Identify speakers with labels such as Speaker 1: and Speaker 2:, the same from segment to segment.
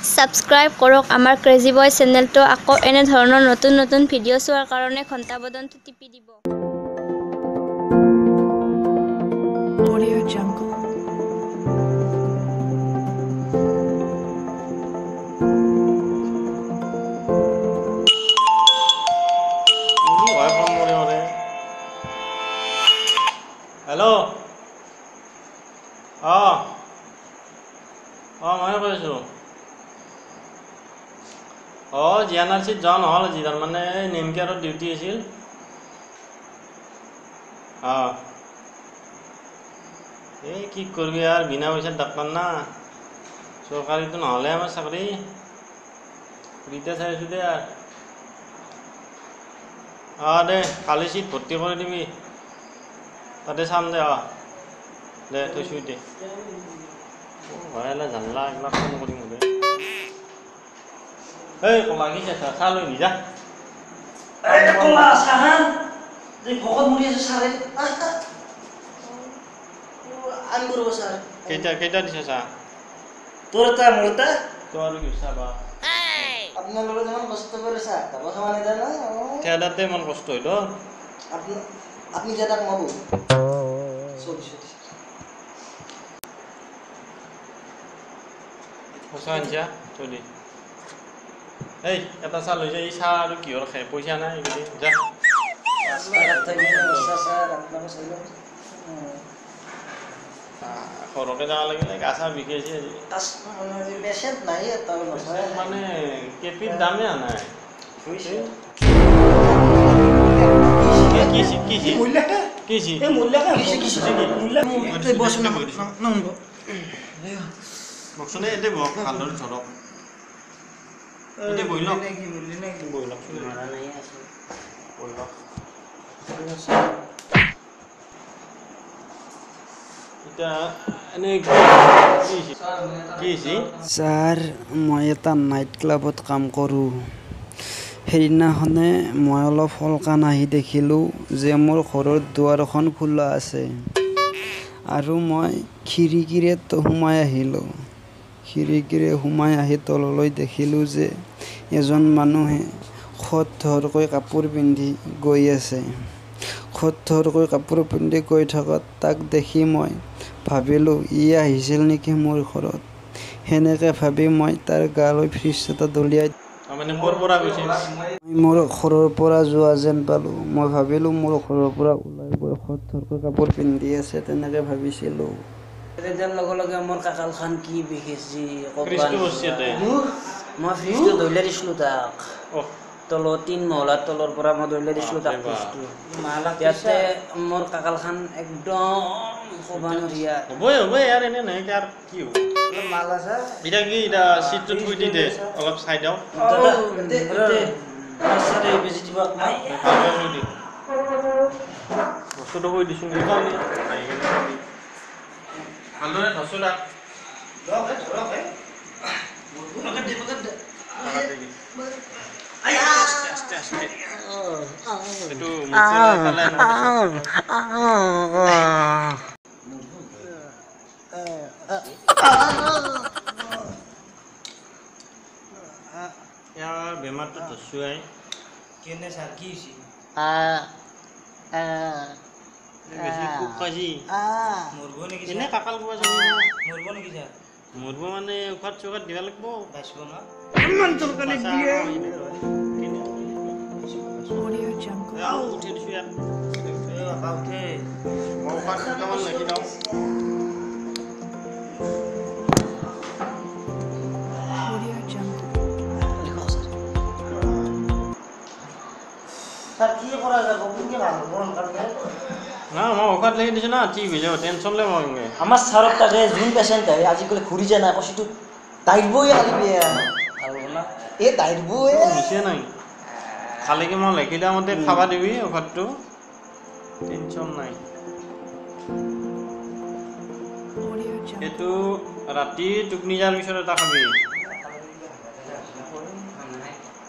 Speaker 1: Subscribe কৰক আমাৰ crazy বয় চেনেলটো। আকৌ এনেধৰণৰ নতুন নতুন ভিডিঅ' চোৱাৰ কাৰণে ঘণ্টা বটনটো টিপি দিব।
Speaker 2: Audio Jungle.
Speaker 3: Hello, অঁ অঁ ময়ে কৈছোঁ। অঁ, জি এন আৰ চিত যোৱা নহ'ল আজি, তাৰমানে এই নেমকেয়াৰত ডিউটি আছিল। অঁ, এই কি কৰিবি আৰু, বিনা পইচাত ডাক্তৰ না, চৰকাৰীটো নহ'লে আমাৰ চাকৰি। ফ্ৰীতে চাই আছোঁ দে আৰু। অঁ দে, কালি চিট ভৰ্তি কৰি দিবি, তাতে চাম দে। অঁ দে, থৈছোঁ দে। হয়, জানলা এইবিলাক ফোন কৰিম দে। এই কলা কি চাহ চাহ লৈ যা।
Speaker 4: কলা চাহান ভকত মৰি আছে ছাৰে। আনিব ৰ'ব ছাৰ।
Speaker 3: কেইটা কেইটা দিছে চাহ?
Speaker 4: তোৰ এটা, মোৰ এটা।
Speaker 3: তই আৰু কি চাহ বা
Speaker 4: আপোনালোকে যিমান কষ্ট কৰে চাহ খাব খাব নিদিয়ে না।
Speaker 3: থিয়েটাৰতে ইমান কষ্ট হয় তো।
Speaker 4: আপুনি যে তাক মাবো চৰি চৰি।
Speaker 3: সঁচা আনিছা থৈ দি। এই এটা চাহ লৈ যায়। এই চাহ আৰু কিহৰ খাই, পইচা নাই এইকেইদিন। যা। সৰহকে যাব লাগিলে, গা চা বিষাইছে আজি। মানে কেপিৰ দামে নাই। কি কি বকচোন, এই বহক, ভালদৰে ধৰক। এতিয়া বহি লওক, বহি লওক, বহি লওক। এতিয়া এনেই কি হৈছে?
Speaker 5: ছাৰ, মই এটা নাইট ক্লাবত কাম কৰোঁ। সেইদিনাখনে মই অলপ সোনকাল আহি দেখিলোঁ যে মোৰ ঘৰৰ দুৱাৰখন খোলা আছে আৰু মই খিৰিকীৰে সোমাই আহিলোঁ। খিৰিকীৰে সোমাই আহি তললৈ দেখিলোঁ যে এজন মানুহে খৰধৰকৈ কাপোৰ পিন্ধি গৈ আছে। খৰধৰকৈ কাপোৰ পিন্ধি গৈ থকাত তাক দেখি মই ভাবিলোঁ, ই আহিছিল নেকি মোৰ ঘৰত। সেনেকৈ ভাবি মই তাৰ গালৈ ফ্ৰিজ এটা দলিয়াই মই মোৰ ঘৰৰ পৰা যোৱা যেন পালোঁ। মই ভাবিলোঁ মোৰ ঘৰৰ পৰা ওলাই গৈ খৰধৰকৈ কাপোৰ পিন্ধি আছে, তেনেকৈ ভাবিছিলোঁ।
Speaker 4: তেতিয়াৰ লগে লগে মোৰ কাকালখন কি বিষাইছে। মই ফ্ৰিজটো দলিয়াই দিছিলোঁ তাক তলত, 3 মহলাৰ তলৰ পৰা মই দলিয়াই দিছিলোঁ তাক ফ্ৰিজটো। ইয়াতে মোৰ কাকালখন একদম ক'ব নোৱাৰি।
Speaker 3: হ'বই হ'বই আৰু, এনে নহয় আৰু কি হ'ব। এতিয়া কি, এতিয়া চিটটো থৈ দি দে, অলপ চাই দিওঁ। বস্তুটো থৈ দিছোঁ, ভালদৰে ধৰচোন তাক। এইটো ইয়াৰ বেমাৰটো ধৰচোৱাই
Speaker 4: কেনে ছাৰ, কি হৈছে?
Speaker 3: বেছি কোব খাইছি।
Speaker 4: মৰব নেকি?
Speaker 3: এনে কাকাল কোবা।
Speaker 4: মৰব নেকি ছাৰ?
Speaker 3: মৰব মানে ঔষধ চৌষধ দিব লাগিব।
Speaker 4: বাচিব না?
Speaker 5: ইমান তৰকাৰী দিয়ে।
Speaker 2: Audio Jungle.
Speaker 3: উঠি দিছোঁ ইয়াত।
Speaker 4: উঠে।
Speaker 3: মই ঔষধ দুটামান লিখি দিওঁ।
Speaker 2: Audio Jungle.
Speaker 4: Sir, কি কৰা যাব, কোনকে ভাল হ'ব সোনকালে?
Speaker 3: না, মই ঔষধ লিখি দিছোঁ না, ঠিক হৈ যাব, টেনশ্যন লৈ মই।
Speaker 4: আমাৰ ছাৰক তাকে যোন পেচেণ্ট আহে আজিকালি ঘূৰি যায় নাই, কৈছোতো দাইৰবই খালি বেয়া। ভাল হ'ব না? এই দাইৰবই
Speaker 3: হৈছে নাই। খালি কি মই লিখি দিয়া মতে খাবা দিবি ঔষধটো, টেনশ্যন নাই।
Speaker 2: Audio Jungle.
Speaker 3: এইটো ৰাতি টোপনি যোৱাৰ পিছত এটা খাবি,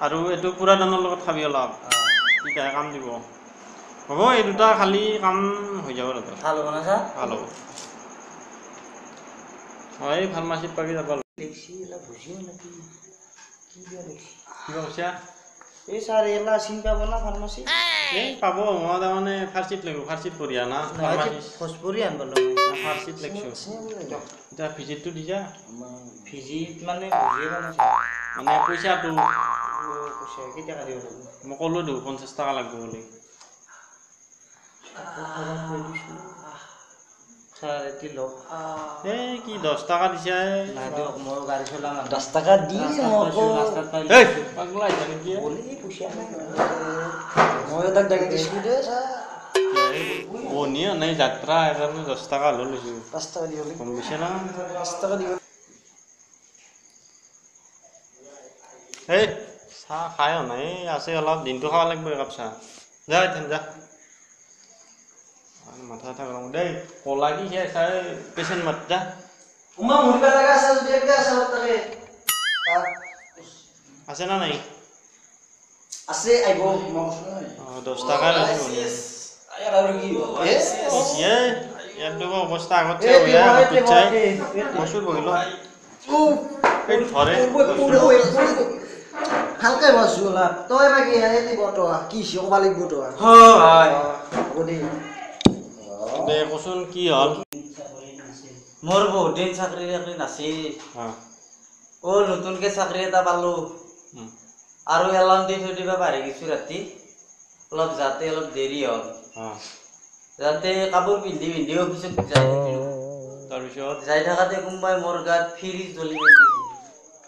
Speaker 3: আৰু এইটো পুৰা দানৰ লগত খাবি অলপ, তেতিয়াহে কাম দিব। হ'ব, এই দুটা খালি কাম হৈ যাব দাদা।
Speaker 4: ভাল হ'ব না ছাৰ?
Speaker 3: ভাল হ'ব। হয়, ফাৰ্মাচীত পাবি যাব।
Speaker 5: লিখছি এলা বুজিও নাকি কি দিয়া লিখছি
Speaker 3: কিবা কৈছা?
Speaker 5: এই ছাৰ এলা চিনি পাব না ফাৰ্মাচী?
Speaker 3: এই পাব, মই তাৰমানে ফাৰ্চিত লাগিব, ফাৰ্চিত পঢ়িয়া না
Speaker 5: ফচবৰি আনব লাগিব,
Speaker 3: ফাৰ্চিত লিখছো। এতিয়া ভিজিটটো দি যা।
Speaker 5: ভিজিট মানে বুজিয়ে পোৱা নাই
Speaker 3: মানে পইচাটো।
Speaker 5: পইচা কেইটকা দিব লাগিব?
Speaker 3: মই ক'লো দেখোন 50 টকা লাগিব বুলি।
Speaker 5: ছাৰ এটি লওক।
Speaker 3: এই কি 10 টকা দিছা?
Speaker 5: নাই দিয়ক, ময়ো গাড়ী চলাম।
Speaker 4: 10 টকা দি
Speaker 3: এই পাগলা হৈছে নেকি?
Speaker 5: বলে পইচা নাই।
Speaker 4: ময়ো তাক দাঙি দিছিলোঁ দে ছাৰ।
Speaker 3: বনিয়া নাই যাত্ৰা, সেইকাৰণে 10 টকা হ'লেও লৈছোঁ।
Speaker 4: 5 টকা দিব লাগিব।
Speaker 3: কম বেছি না
Speaker 4: 5 টকা দিব।
Speaker 3: এই চাহ খাই নাই আছে অলপ, দিনটো খাব লাগিব একাপ চাহ। যা এথেন যা, মাথা চাথা গৰম দেই। কলা কি খাই চাই পেচেণ্ট মাত যা।
Speaker 4: উমা মৰিবা লগা আছে যদি একটা আছে তাকে
Speaker 3: আছে না নাই?
Speaker 4: আছে, আহিব মই কৈছোঁ নহয়।
Speaker 3: অঁ 10 টকা লৈছোঁ। ইয়াত দেখোন অৱস্থা আগতছে প্ৰচুৰ বহিল। ধৰে
Speaker 4: ভালকে বছো অলপ। তই বাকী কি ক'ব লাগিব তই? হ'ব দে।
Speaker 3: দে কচোন কি হ'ল?
Speaker 6: মোৰ বহুত দিন চাকৰি তাকৰি নাছিল। অ নতুনকে চাকৰি এটা পালো আৰু এলাৰ্ম দি থৈ দিবা পাহৰি গৈছো। ৰাতি অলপ যাতে অলপ দেৰি হ'ল, যাতে কাপোৰ পিন্ধি পিন্ধি অফিচত যাই থাকিলো।
Speaker 3: তাৰপিছত
Speaker 6: যাই থাকোঁতে কোনোবাই মোৰ গাত ফ্ৰিজ দলি মাৰি দিছে।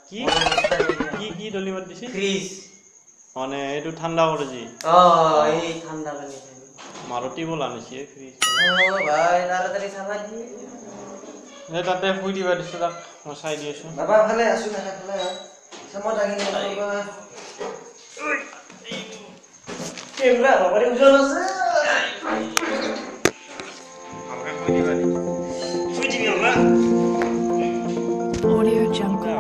Speaker 3: কি কি কি দলি মাৰি দিছে?
Speaker 6: ফ্ৰিজ
Speaker 3: মানে এইটো ঠাণ্ডা কৰে যি।
Speaker 6: অ এই ঠাণ্ডা পানী
Speaker 3: মাৰুতি বোলা আনিছে ফ্ৰিজ।
Speaker 6: অ ভাই তাড়াতাড়ি চাবা দি।
Speaker 3: এই তাতে শুই দিবা দিছো তাক, মই চাই দি আছো।
Speaker 4: বাবা ভালে আছো না? ভালে মই দাঙি কেমেৰা বাবাৰে ওজন আছে।
Speaker 3: ভালকে শুই দিবা দি। শুই দিবি না।
Speaker 2: Audio Jungle.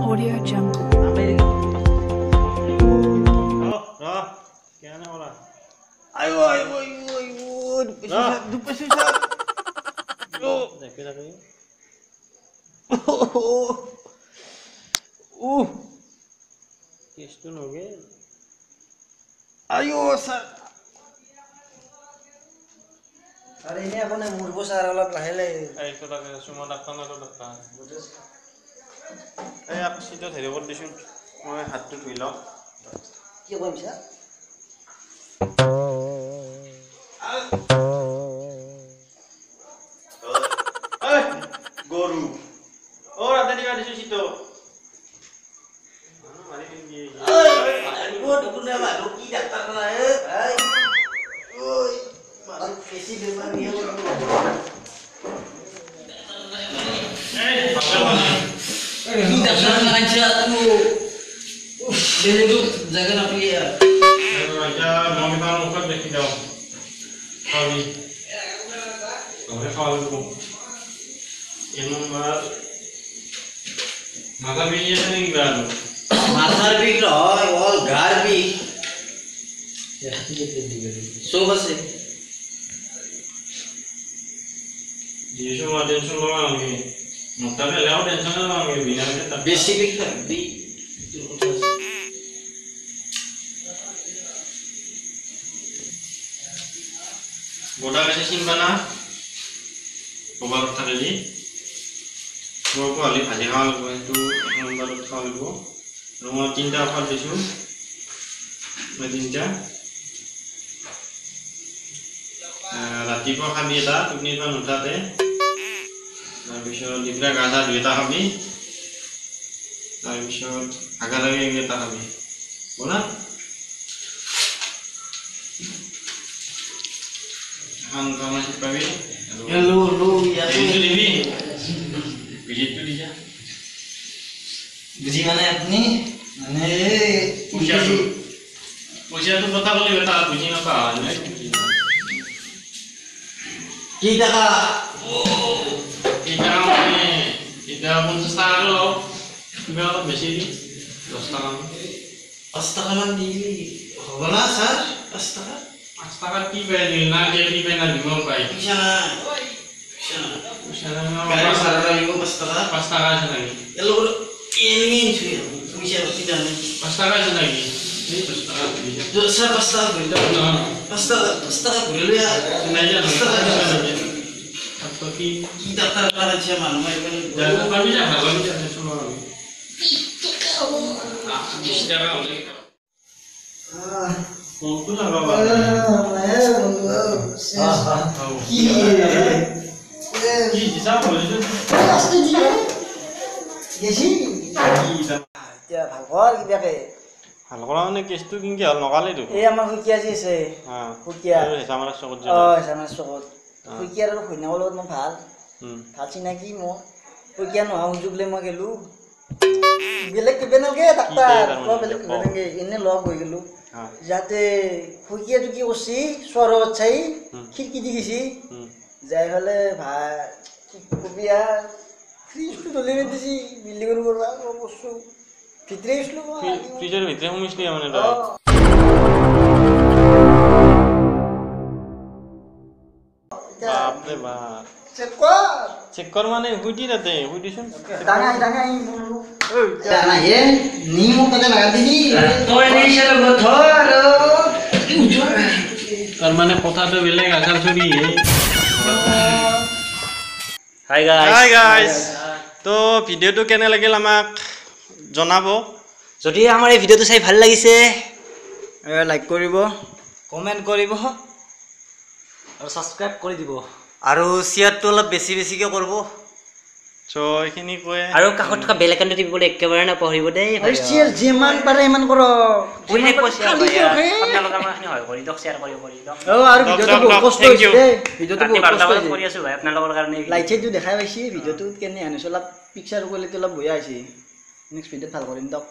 Speaker 2: Audio Jungle.
Speaker 6: আইও আইও আইও আইও দুপেছি স্যার।
Speaker 3: ও দেখে দেখে ও কেসটো নগে।
Speaker 6: আইও স্যাৰ।
Speaker 4: আৰে এনে একো নাই, মৰিব ছাৰ অলপ লাহে লাহে।
Speaker 3: এই তো তাকে সুমন ডাক্তাৰ না তো ডাক্তাৰ। এই আক চিটত হেৰি কৰি দিছোন, মই হাতটো ধুই লওঁ।
Speaker 4: কি কৰিম ছাৰ?
Speaker 3: গৰু অ ৰাতে দিবা দিছো চিটো।
Speaker 6: জাগা নাপালি।
Speaker 3: এতিয়া মই কিবা মুখত দেখি যাওঁ খাবি ঘৰে খাব লাগিব। এমন মাথা বিষ আছে নেকি কিবা? আৰু
Speaker 6: মাথাৰ বিষ নহয়, অল গাৰ বিষ চব আছে।
Speaker 3: দিছো মই টেনশ্যন ল'ব নালাগে, মোটাকে হ'লেও টেনশ্যন ল'ব নালাগে। বিনা
Speaker 6: বেছি বিষ থাকবি।
Speaker 3: গোটা বেছি চিনবা না ক'ৰবাত থাকে যি মোৰ পোৱালি ভাজি খাব লাগিব, সেইটো এক নম্বৰত খাব লাগিব। আৰু মই 3টা অফাৰ দিছোঁ, মই 3টা। ৰাতিপুৱা খাবি এটা টোপনিৰ পৰা নুঠাতে, তাৰপিছত দুপৰীয়া গা চা ধুই এটা খাবি, তাৰপিছত আগাৰ আগে এটা খাবি। হ'ব না? এখন ফাৰ্মাচীত পাবি। দিবি ভিজিটটো দি যা।
Speaker 4: বুজি মানে আপুনি মানে
Speaker 3: পইচাটো পইচাটো কথা ক'লে এটা বুজি নাপা।
Speaker 6: কি টাকা?
Speaker 3: কেইটকা মানে এতিয়া 50 টকাকে লওঁ, কিবা অলপ বেছি দি 10 টকা।
Speaker 6: 5 টকামান দিলি হ'ব না ছাৰ? 5 টকা
Speaker 3: 5 টকা কি পাই দিল না কি পাই না দিব পাই
Speaker 6: পইচা নাই, পইচা নাই,
Speaker 3: পইচা নাই।
Speaker 6: গাড়ী ভাড়া লাগিব 5 টকা।
Speaker 3: 5 টকা আছে নাকি?
Speaker 6: এলোক এনেই পইচা পাতি জানে।
Speaker 3: 5 টকা আছে নাকি? এই 5 টকা
Speaker 6: ছাৰ, 5 টকা ঘূৰি দিয়ক। 5 টকা, 5 টকা ঘূৰি লৈ
Speaker 3: নাই।
Speaker 6: 5 টকা
Speaker 3: কি
Speaker 6: কি ডাক্তাৰ আছে মানুহ মাৰিব
Speaker 3: পাবি যা, ভাল পাবি যা, 20 টাকা হ'লে কোনটো লগাবা?
Speaker 5: কি
Speaker 3: কি হিচাপ কৰিছো?
Speaker 4: এতিয়া ভাল কৰ কিবাকে।
Speaker 3: ভাল কৰা মানে কেছটো কেনেকে হ'ল নকালেই দেখোন।
Speaker 4: এই আমাৰ শইকীয়া যি আছে, শইকীয়া
Speaker 3: হেঁচামাৰা চকত,
Speaker 4: অঁ হেঁচামাৰা চকত শইকীয়াৰ আৰু ঘৈণীয়েকৰ লগত মই ভাল ভাল চিনাকি। মই শইকীয়া নোহোৱা সুযোগ লৈ মই গ'লোঁ, বেলেগ কিবা নালগে ডাক্তাৰ, বেলেগ কিবা নালগে, এনেই লগ হৈ গ'লোঁ। যাতে শইকীয়াটো কি কৰছি, চহৰত চাই খিৰিকী দি গৈছি, যাই পেলাই ভাল কি কবি আৰু ফ্ৰিজটো ধলি দিছি বিল্ডিঙৰ পৰা বস্তু ভিতৰে গৈছিলোঁ।
Speaker 3: ফ্ৰিজৰ ভিতৰে সোমাইছিলি মানে? বাপৰে বাপ,
Speaker 5: চেক কৰ,
Speaker 3: চেক কৰ মানে সুধি তাতে সুধিচোন।
Speaker 5: ডাঙাই ডাঙাই হে নি মোক তাতে লাগা দিবি
Speaker 4: তই নিছে লগত ধৰ।
Speaker 3: তাৰ মানে কথাটো বেলেগ আচাৰ চুৰি হে।
Speaker 6: Hi guys,
Speaker 3: hi guys. তো ভিডিঅ'টো কেনে লাগিল আমাক জনাব।
Speaker 6: যদি আমাৰ এই ভিডিঅ'টো চাই ভাল লাগিছে
Speaker 5: লাইক কৰিব,
Speaker 6: কমেণ্ট কৰিব আৰু ছাবস্ক্ৰাইব কৰি দিব আৰু শ্বেয়াৰটো অলপ বেছি বেছিকৈ কৰিব।
Speaker 3: চ' এইখিনি কৈ
Speaker 6: আৰু কাষত থকা বেল আইকনটো টিপিবলৈ একেবাৰে নাপাহৰিব দেই।
Speaker 5: শ্বেয়াৰ যিমান পাৰে সিমান কৰক,
Speaker 6: আপোনালোকে আমাৰ এইখিনি সহায় কৰি দিয়ক, শ্বেয়াৰ কৰি দিয়ক।
Speaker 5: অঁ আৰু ভিডিঅ'টো বহুত কষ্ট হৈছে দেই, ভিডিঅ'টো বহুত কষ্ট হৈছে
Speaker 6: কৰি আছোঁ ভাই আপোনালোকৰ কাৰণে।
Speaker 5: লাইট চাইটটো দেখাই পাইছি, ভিডিঅ'টোত কেনে আনিছোঁ, অলপ পিকচাৰ কোৱালিটি অলপ বেয়া হৈছে। নেক্সট ভিডিঅ'ত ভাল কৰিম দিয়ক।